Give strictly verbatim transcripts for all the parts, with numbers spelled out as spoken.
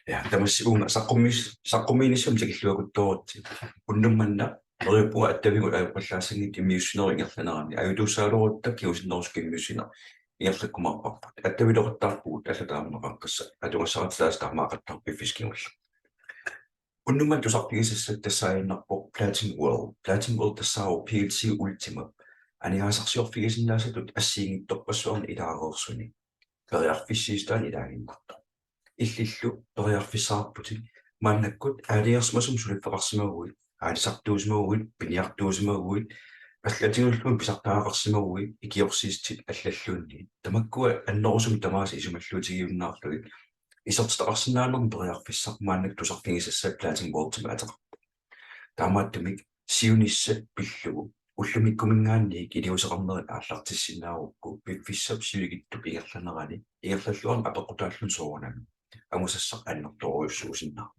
Ja, tamassi uunga saqqummiis-, saqqummiinissami tikilluakuttooritsi. Unnuk manna neriuppunga attavigut ajoqallaassanngitsut immiussinerup ingerlanerani ajutuussagaluarutta kingusinnerusukkut immiussineq ingerlakkumaarparput. Attavileqattaarpugut allat taama qaqqassat. Atugassaratta taasa taamaaqattaarpoq piffissaq kingulleq. Unnuk manna tusarfigisassat tassaaginnarpoq Platin World. Platin World tassaavoq P L C Ultimap aningaasarsiorfigisinnaasatut assigiinngitsorpassuarnik ilaareersuni periarfissiissutaanut ilaaginnartoq. Illillu periarfissaqarputit maannakkut aalajangersimasumik suliffeqarsimaguit, aalisartuusimaguit, piniartuusimaguit, allatigulluunniit pisartagaqarsimaguit, ikiorsiissutit allalluunniit. Tamakkua annerusumik tamaasa isumalluutigiunnaarlugit isertitaqarsinnaanermut periarfissaq maannakkut tusarfigisassat Platin Worldimik ateqarpoq. Taamaattumik siunissat pillugu ullumikkumiingaanniit iliuuseqarnerit aallartissinnaagukku piffissap sivikitsup ingerlanerani ingerlalluarneq apeqqutaalluni soorunami angusassaq annertoorujussuusinnaavoq.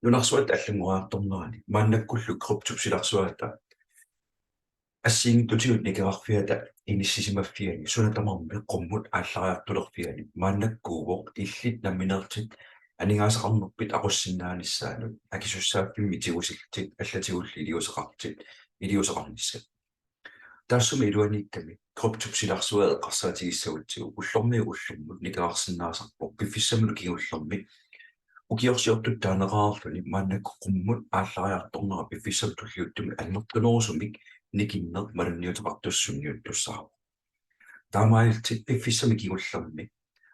Nunarsuatta allanngoriartornerani maannakkullu kryptop silarsuata assigiinngitsutigut nikerarfiata inissisimaffiani suna tamarmi qummut aallariartulerfiani maannakkuuvoq illit nammineerlutit aningaasaqarnerpit aqussinnaanissaanut akisussaaffimmi tigusillutit allatigullu iliuuseqarlutit iliuuseqarnissat. Taassuma iluaniikkami kryptop silarsua eqqarsaatigissagutsigu ullormiit ullormut nikerarsinnaasarpoq piffissamilu kingullermi ukiorsiortutut taaneqareerluni maannakkut qummut aallariartornera piffissami tulliuttumi annertunerusumik nikinneq malunniuteqartussaq sunniuttussaavoq. Taamaalillutit piffissami kingullermi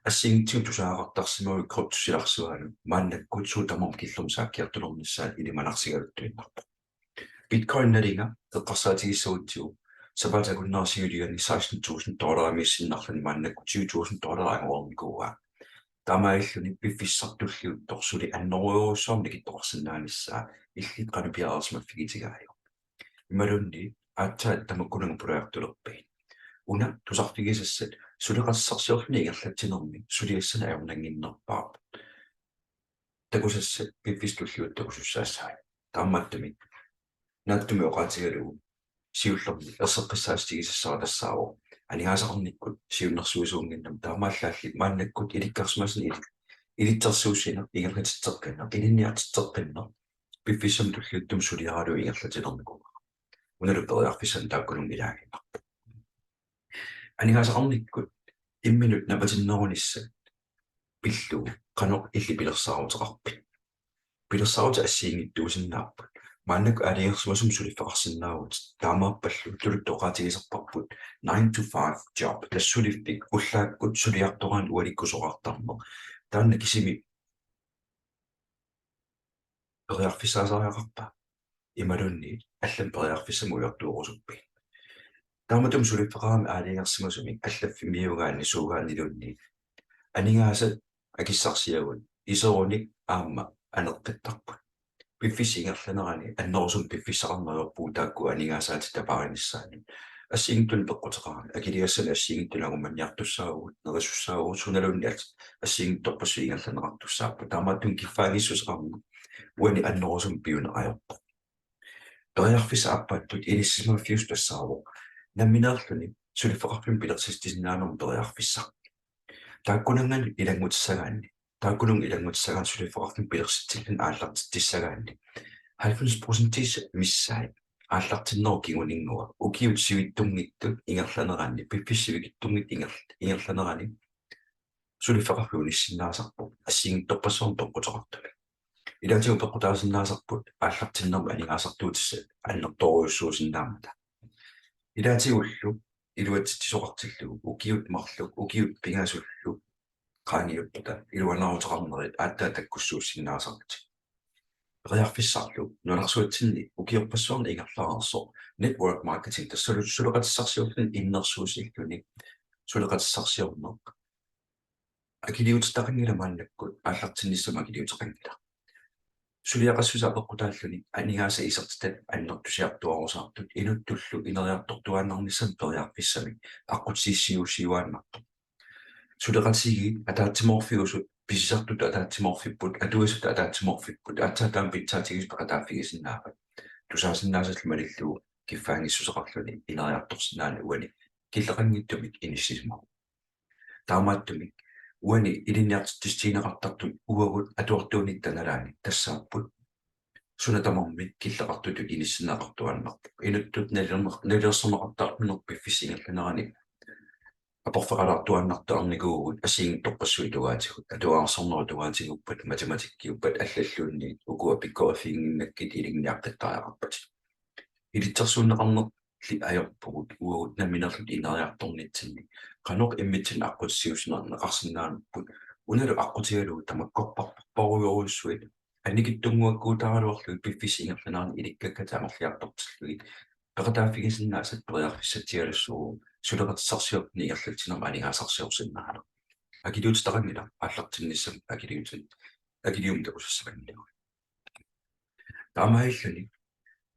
assigiinngitsunik tusagaqartarsimaguit kryptop silarsuanut maannakkut suut tamarmik killormut saakkiartulernissaat ilimanarsigaluttuinnarpoq. Bitcoin nalinga eqqarsaatigissagutsigu sapaatip akunnera siuliani seksten tusind dollarimiissinnarluni maannakkut tyve tusind dollarit angoreernikuuaa. Taamaalilluni piffissaq tulliuttoq suli annerujorujussuarmik nikittoqarsinnaanissaa illit qanoq piareersimaffigitigaajor. Imaluunniit aatsaat tamakkununnga pulaartulerpit. Una tusarfigisassat suleqatissarsiorluni ingerlatsinermi suliassanik ajornannginnerpaarput. Takusassat piffissaq tulliuttoq takusussaassavatit. Taamaattumik naatsumik oqaatigalugu siullermik erseqqissaatigisassara tassaavoq aningaasaqarnikkut siunnersuisuunnginnami taamaallaalli maannakkut ilikkarsimasanik ili-, ilitsersuussineq ingerlatitseqqinneq ilinniartitseqqinneq piffissami tulliuttumi suliaralugu ingerlatilernikuuara. Unalu periarfissanik taakkununnga ilaaginnarpoq. Aningaasaqarnikkut imminut napatinnerunissat pillugu qanoq illit pilersaaruteqarpit? Pilersaarutit assigiinngitsuusinnaapput. Maannakkut aalajangersimasumik suliffeqarsinnaavutit taamaappallu tuluttut oqaatigisarparput nine to five job, tassa suliffik ullaakkut suliartoraanni ualikkusoqartarneq. Taanna kisimi periarfissaasariaqarpa? Imaluunniit allamik periarfissamik ujartuerusuppit? Taamatut suliffeqarami aalajangersimasumik allaffimmiuugaanni suugaanniluunniit aningaasat akissarsiagut iserunik aamma aneqqittarput. Piffissap ingerlanerani annerusumik piffissaqarneq ajorpugut taakku aningaasaatit tapaarinissaannut. Assigiinngitsunik peqquteqarami, akiligassanik assigiinngitsunik angumaniartussaavugut, nerisussaavugut, sunaluunniit as-, assigiinngitsorpassuit ingerlanneqartussaapput. Taamaattumik kiffaanngissuseqarneq uani annerusumik piuneq ajorpoq. Periarfissaq aappaattut inissisimaffiusoq tassaavoq nammineerluni suliffeqarfimmik pilersitsisinnaanermut periarfissaq. Taakkunannga ilanngutissagaanni, taakkununnga ilanngutissagaanni suliffeqarfimmik pilersitsilluni aallartitsissagaanni halvfems procent missaat aallartinnerup kinguninngua ukiut sivitsunngitsut ingerlaneranni, piffissap sivikitsunngitsoq inger-, ingerlanerani suliffeqarfik unissinnaasarpoq assigiinngitsorpassuarnik peqquteqartumik. Ilaatigut peqqutaasinnaasarput aallartinnermut aningaasartuutissat annertoorujussuusinnaammata. Ilaatigullu iluatsitsisoqartillugu ukiut marluk, ukiut pingasullu qaangiuppata iluanaaruteqarnerit aatsaat takkussuussinnaasarlutik. Periarfissarlu nunarsuatsinni ukiorpassuarni ingerlareersoq network marketing, tassa suleqatissarsiorluni innersuussilluni suleqatissarsiorneq akiliutitaqanngilaq, maannakkut aallartinnissamut akiliuteqanngilaq. Suliaqassusaa peqqutaalluni aningaasat isertitat annertusiartuaarusaartut inuttullu ineriartortuaannarnissamut periarfissamik aqqutissiuussiuaannartoq. Suleqatigiit ataatsimoorfiusut, pisisartutut ataatsimoorfipput, atuisutut ataatsimoorfipput, aatsaat taama pitsaatigisut peqataaffigisinnaavat. Tusaasinnaasallu malillugu kiffaanngissuseqarluni ineriartorsinnaaneq uani killeqanngitsumik inissisimavoq. Taamaattumik uani ilinniartitsissutigineqartartut uagut atuartuunitta nalaani tassaapput suna tamarmi killeqartutut inissinneqartuaannarpoq. Inuttut nalilerneq-, nalilersorneqartarnerput piffissap ingerlanerani aporfeqalaartuaannartarnikuuvugut assigiinngitsorpassuit tungaatigut, atuarnerup tungaatigut, matematikkiuppat allalluunniit ukua pikkoriffiginnginnakkit ilinniaqqittariaqarpatit. Ilitsersuunneqarnerli ajorpugut uagut nammineerluta ineriartornitsinni qanoq immitsinnut aqqutissiuussineqarsinnaanerput, unalu aqqutigalugu tamakkorparparujorujussuit annikitsunnguakkuutaaraluarlugit piffissap ingerlanerani ilikkakkatit amerliartortillugit peqataaffigisinnaasat periarfissatsialassuuvoq suleqatissarsiornermut ingerlatsinermi aningaasarsiorsinnaaneq. Akiliutitaqanngilaq aallartinnissamut akiliutit-, akiliumut takusassaqanngilagut. Taamaalilluni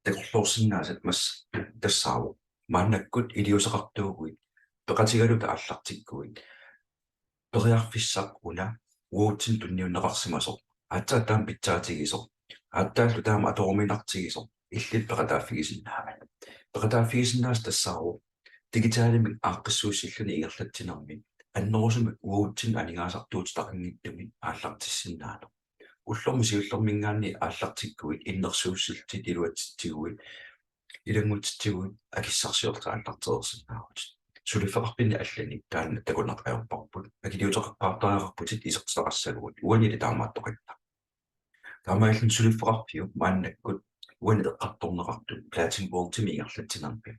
takorloorsinnaasat massa tassaavoq maannakkut iliuuseqartuuguit peqatigaluta aallartikkuit periarfissaq una uatsinnut tunniunneqarsimasoq, aatsaat taama pitsaatigisoq, aatsaallu taama atoruminartigisoq illit peqataaffigisinnaavat. Peqataaffigisinnaasat tassaavoq digitalimik aaqqissuussilluni ingerlatsinermi annerusumik uatsinnut aningaasartuutitaqanngitsumik aallartissinnaaneq. Ullormi siullermiingaanniit aallartikkuit innersuussillutit iluatsitsiguit ilanngutsitsiguit akissarsiorlutit aallartereersinnaavutit. Suliffeqarfinni allani taanna takuneq ajorparput. Akiliuteqartariaqarputit isertitaqassaguit uanili taamaattoqanngilaq. Taamaalilluni suliffeqarfiup maannakkut uani eqqartorneqartut Platin Vaultimi ingerlatsinermi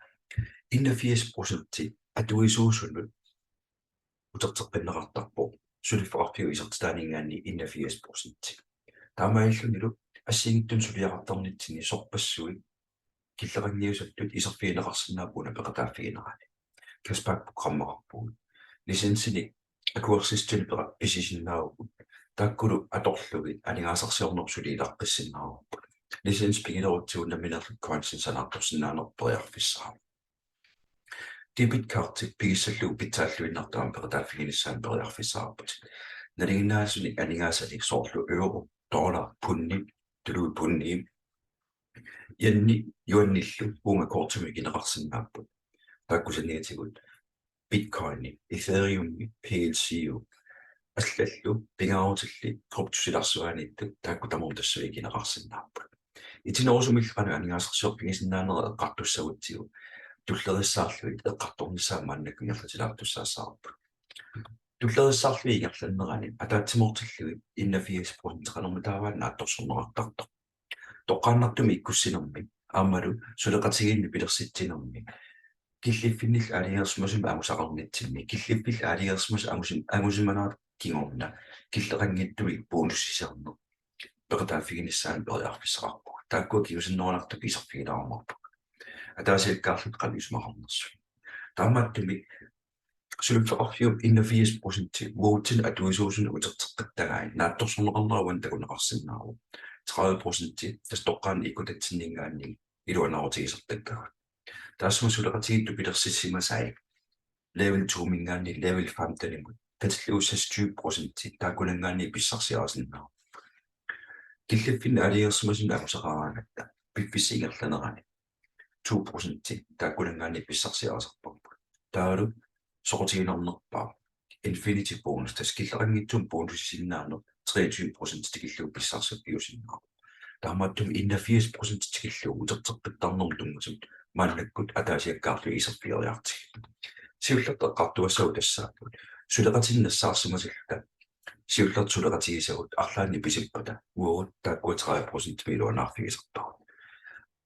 enogfirs procenti atuisuusunut uterteqqinneqartarpoq suliffeqarfiup isertitaaniingaanniit enogfirs procenti. Taamaalillunilu assigiinngitsunik suliaqartarnitsinni sorpassuit killeqanngiusattut iserfigineqarsinnaapput una peqataaffiginerani. Cashback programmeqarpugut. Licensinik akuersissutinik peqa-, pisisinnaavugut. Taakkulu atorlugit aningaasarsiorneq suli ilaqqissinnaavarput. Licensi pigilerutsigu nammineerlutit coinsinik sanaartorsinnaaneq periarfissaavoq. Debit cardit pigissallugu pitsaalluinnartumik peqataaffiginissaanut periarfissaqarputit. Nalinginnaasunik aningaasanik soorlu euro, dollar, pundi, tuluit pundi, yeni, yuanillu uunga kortimut ikineqarsinnaapput. Taakku saniatigut Bitcoini, Ethereumi, P L C U, allallu pingaarutillit kryptop silarsuaniittut taakku tamarmik tassunga ikineqarsinnaapput. Itinerusumillu qanoq aningaasarsiorfigisinnaanera eqqartussagutsigu tulleriissaarlugit eqqartornissaat maannakkut ingerlatilaartussaassavarput. Tulleriissaarlugit ingerlannerani ataatsimoortillugit enogfirs procent qanormitaava naatsorsorneqartartoq. Toqqaannartumik ikkussinermi aammalu suleqatigiinni pilersitsinermi killiffinnillu aalajangersimasumik angusaqarnitsinni, killiffillu aalajangersimasut angusim-, angusimanerat kingorna killeqanngitsumik bonusiserneq peqataaffiginissaanut periarfissaqarpugut. Taakkua kingusinnerulaartukkut iserfigilaarumaarpagut. Ataasiakkaarluta qanoq isumaqarnersut. Taamaattumik suliffeqarfiup enogfirs procenti uatsinnut atuisuusunut uterteqqittagai naatsorsorneqarnera uani takuneqarsinnaavoq. Tredive procenti tassa toqqaannaq ikkutatsinniingaanniit iluanaarutigisartakkagut. Taassuma suleqatigiittut pilersissimasai level to-miingaanniit level femten-imut katillugu seksogtyve procenti taakkunanngaanniit pissarsiarisinnaavoq. Killiffinni aalajangersimasumik angusaqaraangatta piffissap ingerlanerani to procenti taakkunanngaanniit pissarsiarisarparput. Taavalu soqutiginarnerpaaq Infinity Bonus, tassa killeqanngitsumik bonusisinnaaneq treogtyve procent tikillugu pissarsiffiusinnaavoq. Taamaattumik enogfirs procent tikillugu uterteqqittarnermut tunngasut maannakkut ataasiakkaarlugit iserfigeriartigit. Siullertut eqqartugassagut tassaapput suleqatinik nassaarsimasulluta siullertut suleqatigisagut arlaannik pisippata uagut taakkua tredive procentimik iluanaarfigisarpagut.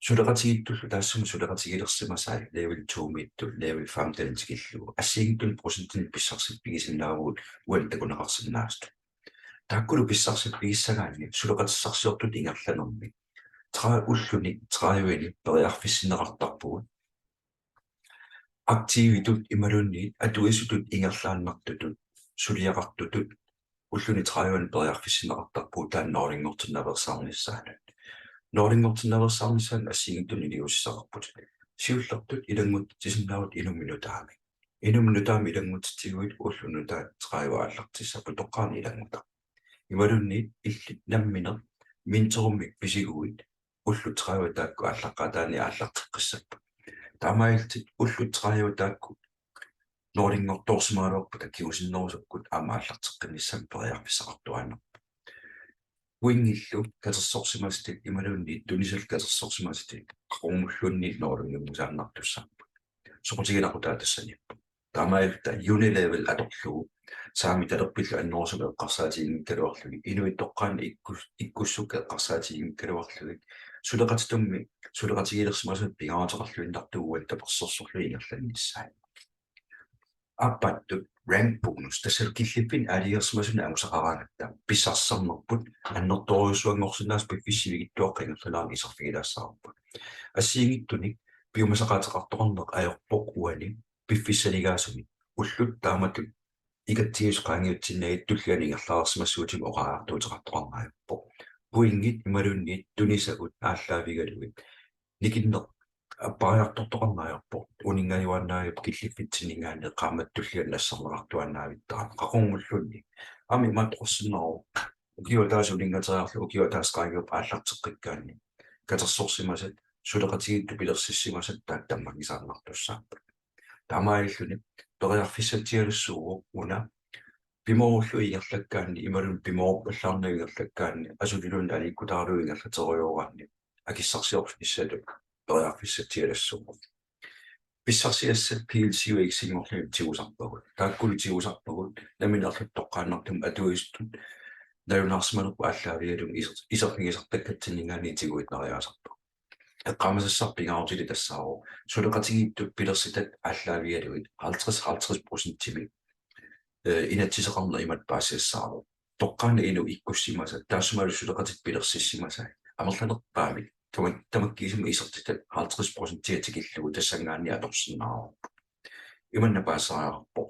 Suleqatigiittullu taassuma suleqatigilersimasai level to-miittut level femten tikillugu assigiinngitsunik procentinik pissarsiffigisinnaavagut uani takuneqarsinnaasutut. Taakkulu pissarsiffigisagaanni suleqatissarsiortutut ingerlanermi tredive, ulluni tredive-ni periarfissinneqartarpugut. Aktiivitut imaluunniit atuisutut ingerlaannartutut suliaqartutut ulluni tredive-ni periarfissinneqartarpugut taanna nulinngortinnaveersaarnissaanut. Nulinngortinnaveersaarnissaanut assigiinngitsunik iliuusissaqarputit. Siullertut ilanngutsitsisinnaavutit inummik nutaamik. Inummik nutaamik ilanngutsitsiguit ulluni nutaat tredive aallartissapput toqqaannaq ilanngutaq. Imaluunniit illit nammineq minterimik pisiguit ullut tredive taakku aallaqqaataani aallarteqqissapput. Taamaalillutit ullut tredive taakku Nulinngortoorsimagaluarpata kingusinnerusukkut aamma aallarteqqinnissamut periarfissaqartuaannarpoq. Pointillu katersorsimasatit imaluunniit tunisallu katersorsimasatit qaqugumulluunniit nulinngusaannartussaapput. Soqutiginaqutaat tassaniippoq. Taamaalilluta Unilevel atorlugu saami talerpillu annerusumik eqqarsaatiginngikkaluarlugit, inuit toqqaannaq ikkus-, ikkussukka eqqarsaatiginngikkaluarlugit, suleqatitummi suleqatigilersimasunut pingaaruteqarluinnartuuvoq uani tapersersorlugit ingerlannissaat. Aappaattut rank bonus, tassalu killiffinnik aalajangersimasunut angusaqaraangatta, pissarsisarnerput annertoorujussuanngorsinnaasoq piffissap sivikitsuaqqap ingerlanerani iserfigilaassavarput. Assigiinngitsunik piumasaqaateqartoqarneq ajorpoq uani piffissaligaasumik, ullut taamatut ikatsigisut qaangiutsinnagit tullianut ingerlareersimassuutimik oqariartuuteqartoqarneq ajorpoq. Pointit imaluunniit tunisagut aallaavigalugit nikinneq appariartortoqarneq ajorpoq, uninngajuaannaavipput killiffitsinninngaanniit qaammatit tullianut nassarneqartuaannavittarami qaqugumulluunniit. Aamma imaattoqarsinnaavoq, ukioq ataaseq uninngateriarlugu ukioq ataaseq qaangiuppat aallarteqqikkaanni katersorsimasat, suleqatigiittut pilersissimasat taakku tammanngisaannartussaapput. Taamaalilluni periarfissatsialassuuvoq una pimoorullugu ingerlakkaanni imaluunniit pimoorpallaarnagu ingerlakkaanni asuliluunniit aliikkutaralugu ingerlaterujoraanni akissarsiorfissatut periarfissatsialassuuvoq. Pissarsiassat P L C U X-inngorlugit tigusarpagut. Taakkulu tigusarpagut nammineerluta toqqaannartumik atuisutut nalunaarsimanerput aallaavigalugu iser-, iserfigisartakkatsinninngaanniit tiguinnariaasarpagut. Eqqaamasassaq pingaarutilik tassaavoq suleqatigiittut pilersitat aallaavigalugit halvtreds halvtreds procentimik, øh, inatsiseqarneq imatut paasisassaavoq. Toqqaannaq inuk ikkussimasat taassumalu suleqatitta pilersissimasai amerlanerpaamik tama-, tamakkiisumik isertitat halvtreds procentia tikillugu tassanngaanniit atorsinnaavarput. Imanna paasisariaqarpoq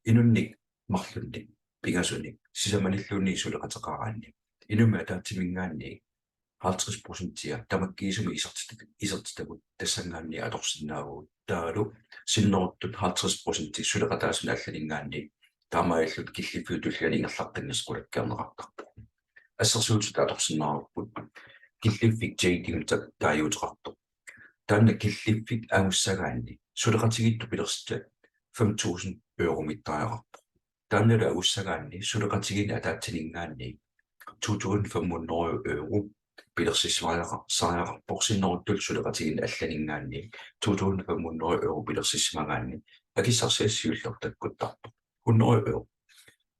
inunnik marlunnik pingasunik sisamanilluunniit suleqateqaraanni inummit ataatsiminngaanniit halvtreds procentia tamakkiisumik isertit-, isertitagut tassanngaanniit atorsinnaavugut. Taavalu sinneruttut halvtreds procenti suleqataasunik allaninngaanniit taamaalilluta killiffiup tullianut ingerlaqqinnissaa qulakkeerneqartarpoq. Assersuutitut atorsinnaavarput killiffik Jade-imik ta-, taaguuteqartoq. Taanna killiffik angussagaanni suleqatigiittut pilersitat fem tusind euromiittariaqarpoq. Taannalu angussagaanni suleqatigiinni ataatsininngaanniit to tusind fem hundrede euro pilersissariaqa-, sariaqarpoq, sinneruttullu suleqatigiinni allaninngaanniit to tusind fem hundrede euro pilersissimagaanni akissarsiassat siullertut takkuttarpoq. Hundrede euro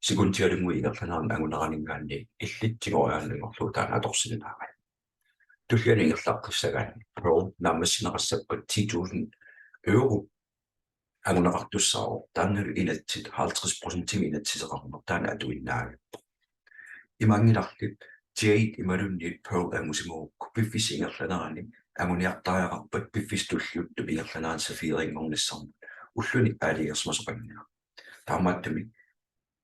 sekundialunnguit ingerlaneranni anguneraninngaanniit illit tigoriaannanngorlugu taanna atorsinnaavat. Tullianut ingerlaqqissagaanni Pearl naammassineqassappat ti tusind euro anguneqartussaavoq, taannalu inatsit halvtreds procentimik inatsiseqarneq taanna atuinnaavippoq. Imaanngilarli Jade imaluunniit Pearl angusimagukku piffissap ingerlanerani anguniartariaqarpat piffissap tulliuttup ingerlanerani Sapphire-inngornissamut ulluni aalajangersimasoqanngilaq. Taamaattumik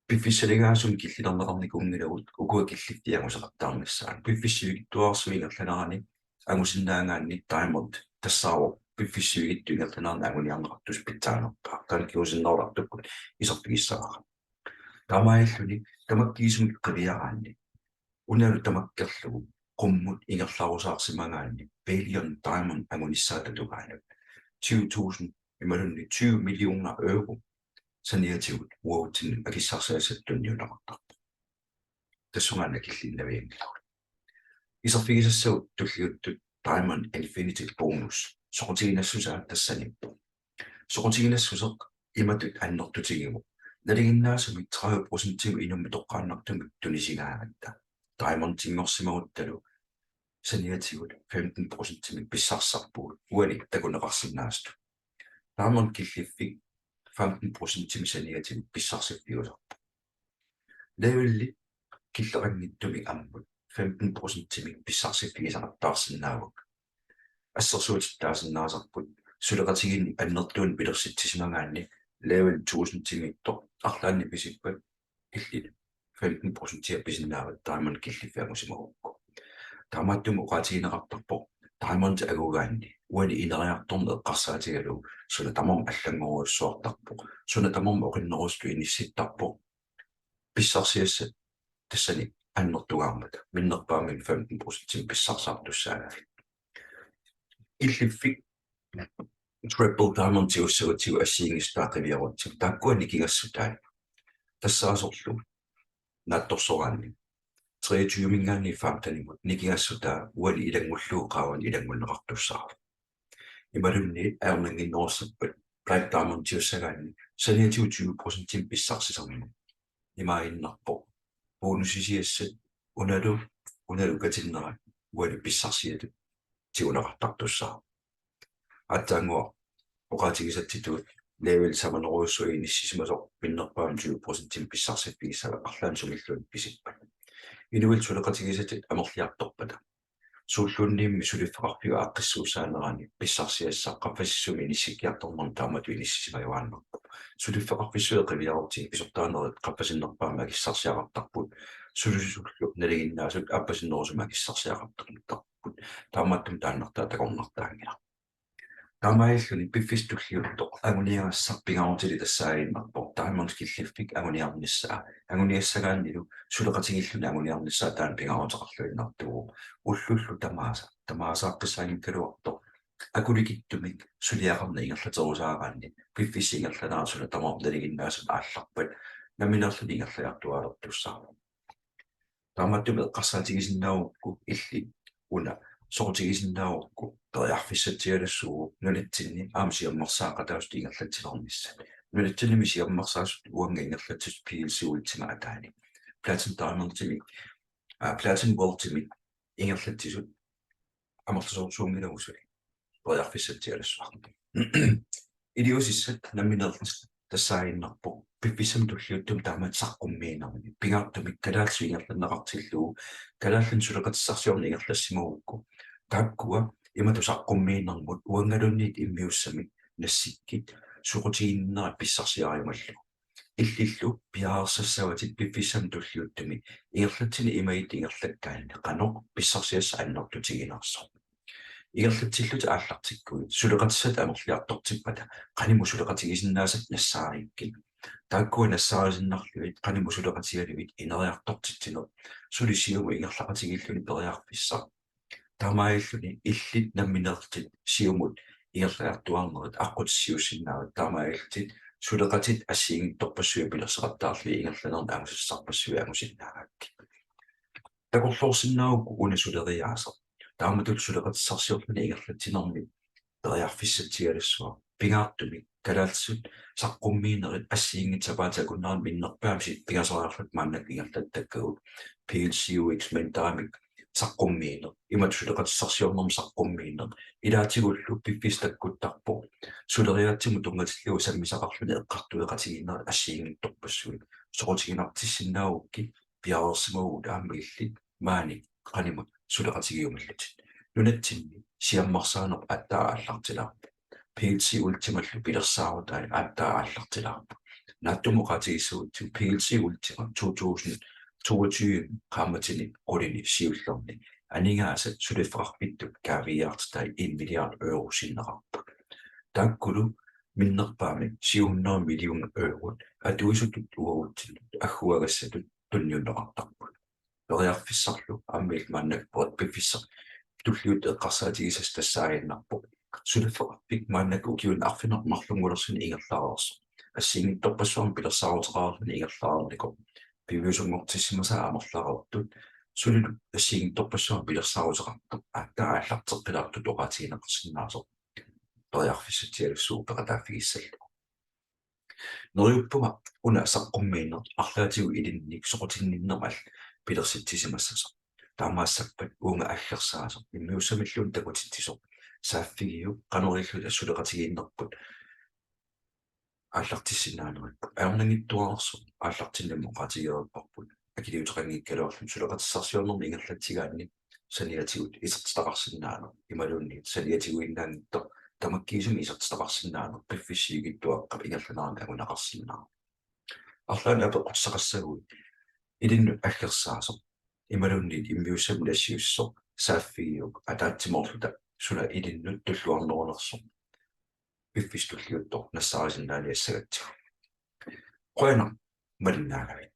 piffissaligaasumik killilerneqarnikuunngilagut ukua killiffiit anguseqattaarnissaat. Piffissap sivikitsuararsuup ingerlanerani angusinnaagaanni Diamond tassaavoq piffissap sivikitsup ingerlanerani anguniarneqartussaq pitsaanerpaaq. Taanna kingusinnerusukkut iserfigissavara. Taamaalilluni tamakkiisumik qiviaraanni unalu tamakkerlugu qummut ingerlarusaarsimagaanni Billion Diamond angunissaata tungaanut tyve tusind imaluunniit tyve millioner euro saniatigut uagutsinnut akissarsiassatut tunniunneqartarpoq. Tassunga aana killinnavianngilagut. Iserfigisassagut tulliuttut Diamond Infinity Bonus soqutiginassusaa tassaniippoq. Soqutiginassuseq imatut annertutigivoq. Nalinginnaasumik tredive procentimik inummit toqqaannartumik tunisigaangatta Diamondinngorsimaguttalu saniatigut femten procentimik pissarsisarpugut uani takuneqarsinnaasutut. Diamond killiffik femten procentimik saniatigut pissarsiffiusarpoq. Leveli killeqanngitsumik ammut femten procentimik pissarsiffigisaqattaarsinnaavakka. Assersuutitut taasinnaasarput suleqatigiinnik annertuunik pilersitsisimagaanni level tusindimiittoq arlaannik pisippat illit femten procentia pisinnaavat Diamond killiffik angusimagukku. Taamaattumik oqaatigineqartarpoq Diamond angugaanni uani ineriartorneq eqqarsaatigalugu suna tamarmi allanngorujussuartarpoq, suna tamarmi oqinnerusutut inissittarpoq. Pissarsiassat tassani annertugaarmata minnerpaamik femten procentimik pissarsiartussaagavit. Killiffik Triple Diamond-iussagutigu assigiinngissutaat qiviarutsigu, taakkua nikingassutaat. Tassaasorlu naatsorsoraanni treogtyvemiingaanniit femtenimut nikingassutaa uani ilanngullugu qaavani ilanngunneqartussaavoq. Imaluunniit ajornannginnerussappat Black Diamond-iussagaanni saniatigut tyve procentimik pissarsisarneq imaaginnarpoq bonusisiassat unalu, unalu katinnerat uani pissarsiatut tiguneqartartussaavoq. Aatsaannguaq oqaatigisatsitut level samanerujussuaq inissisimasoq minnerpaamik tyve procentimik pissarsiffigissavaat arlaannik sumilluunniit pisippat. Inuillu suleqatigisatit amerliartorpata, suulluunniimmi suliffeqarfiup aaqqissuussaanerani pissarsiassaq qaffasissumi inissikkiartornermi taamatut inissisimajuaannarpoq. Suliffeqarfissuit qiviarutsigit pisortaanerit qaffasinnerpaamik akissarsiaqartarput. Sulisullu nalinginnaasut appasinnerusumik akissarsiaqartarput. Taamaattumik taannartaa takornartaanngilaq. Taamaalilluni piffissaq tulliuttoq anguniagassaq pingaarutilik tassaaginnarpoq Diamond Skilliffik anguniarnissaa. Anguniassagaannilu suleqatigiilluni anguniarnissaa taanna pingaaruteqarluinnartuuvoq. Ullullu tamaasa, tamaasaaqqissaanngikkaluartoq akulikitsumik suliaqarneq ingerlaterusaaraanni piffissap ingerlanerani suna tamarmi nalinginnaasumik aallarpat nammineerluni ingerlajartuaalertussaavoq. Taamaattumik eqqarsaatigisinnaagukku illit una soqutigisinnaagukku periarfissatsialassuuvoq nunatsinni aamma siammarsaaqataasutut ingerlatsilernissaat. Nunatsinnimi siammarsaasut uanga ingerlatsisut P L C Ultima ataani. Platin Diamondimi, aa, Platin Worldimi ingerlatsisut amerlasoorsuunngilagut suli. Periarfissatsialassuaq. Iliuusissat nammineerlutik tassaaginnarpoq piffissami tulliuttumi taamatut saqqummiinermi. Pingaartumik kalaallisut ingerlanneqartillugu kalaallinut suleqatissarsiorneq ingerlassimagukku, taakkua imatut saqqummiinermut uangaluunniit immiussamik nassikkit soqutiginninnerat pissarsiariumallugu. Illillu piareersassavatit piffissami tulliuttumi ingerlatsineq imaattoq ingerlakkaanni qanoq pissarsiassaq annertutiginersoq. Ingerlatsillutit aallartikkuit suleqatissat amerliartortippata qanimut suleqatigisinnaasat nassaarikkit. Taakkua nassaarisinnarlugit qanimut suleqatigalugit ineriartortitsineq suli siumut ingerlaqatigiilluni periarfissaq. Taamaalilluni illit nammineerlutit siumut ingerlajartuaarnerit aqqutissiuussinnaavat, taamaalillutit suleqatit assigiinngitsorpassuit pilerseqattaarlugit ingerlanerni angusassarpassuit angusinnaavatit. Takorloorsinnaagukku una suleriaaseq taamatut suleqatissarsiorluni ingerlatsinermi periarfissatsialassuaq. Pingaartumik kalaallisut saqqummiinerit assigiinngitsut sapaatit akunnerini minnerpaamik pingasoriarluta maannakkut ingerlattakkagut. P L C U X minterimik saqqummiineq, imatut suleqatissarsiornermik saqqummiineq, ilaatigullu piffissaq takkuttarpoq suleriaatsimut tunngatillugu sammisaqarluni eqqartueqatigiinnerit assigiinngitsorpassuit. Soqutiginartissinnaagukkit piareersimavugut aamma illit maani qanimut suleqatigiumallutit. Nunatsinni siammarsaaneq aatsaat aallartilaarpoq. P L C Ultimallu pilersaarutai aatsaat aallartilaarput. Naatsumik oqaatigissagutsigu P L C Ultima to tusind toogtyve qaammatini qulini siullerni aningaasat suliffeqarfittut kaaviiaartitai en milliard euro sinneqarput. Taakkulu minnerpaamik syv hundrede millioner eurot atuisutut uagutsinnut agguagassatut tunniunneqartarput. Periarfissarlu aamma illit maannakkut piffissaq tulliuttoq eqqarsaatigisassat tassaaginnarpoq suliffeqarfik maannakkut ukiuni arfineq-marlunngulersuni ingerlareersoq. Assigiinngitsorpassuarnik pilersaaruteqarluni ingerlareernikoq piviusunngortissimasaat amerlareertut sulilu assigiinngitsorpassuarnik pilersaaruteqartoq aatsaat aallarteqqilaartutut oqaatigineqarsinnaasoq periarfissatsialassuaq peqataaffigissallugu. Neriuppunga una saqqummiineq arlaatigut ilinnik soqutinninnermik pilersitsisimassasoq. Taamaassappat uunga aggersaasoq immiussamilluunniit takutitsisoq saaffigiuk qanoq ililluta suleqatigiinnerput aallartissinnaanerput. Ajornanngitsuararsuaq aallartinnermik oqaatigereerparput. Akiliuteqanngikkaluarluni suleqatissarsiornermi ingerlatsigaanni saniatigut isertitaqarsinnaaneq imaluunniit saniatiguinnaanngitsoq tamakkiisumik isertitaqarsinnaaneq piffissap sivikitsuaqqap ingerlanerani anguneqarsinnaavoq. Arlaannik apeqqutissaqassaguit ilinnut aggersaasoq imaluunniit immiussamut nassiussisoq saaffigiuk ataatsimoorluta suna ilinnut tulluarnerunersoq piffissaq tulliuttoq nassaarisinnaaniassagatsigu. Qujanaq malinnaagavit.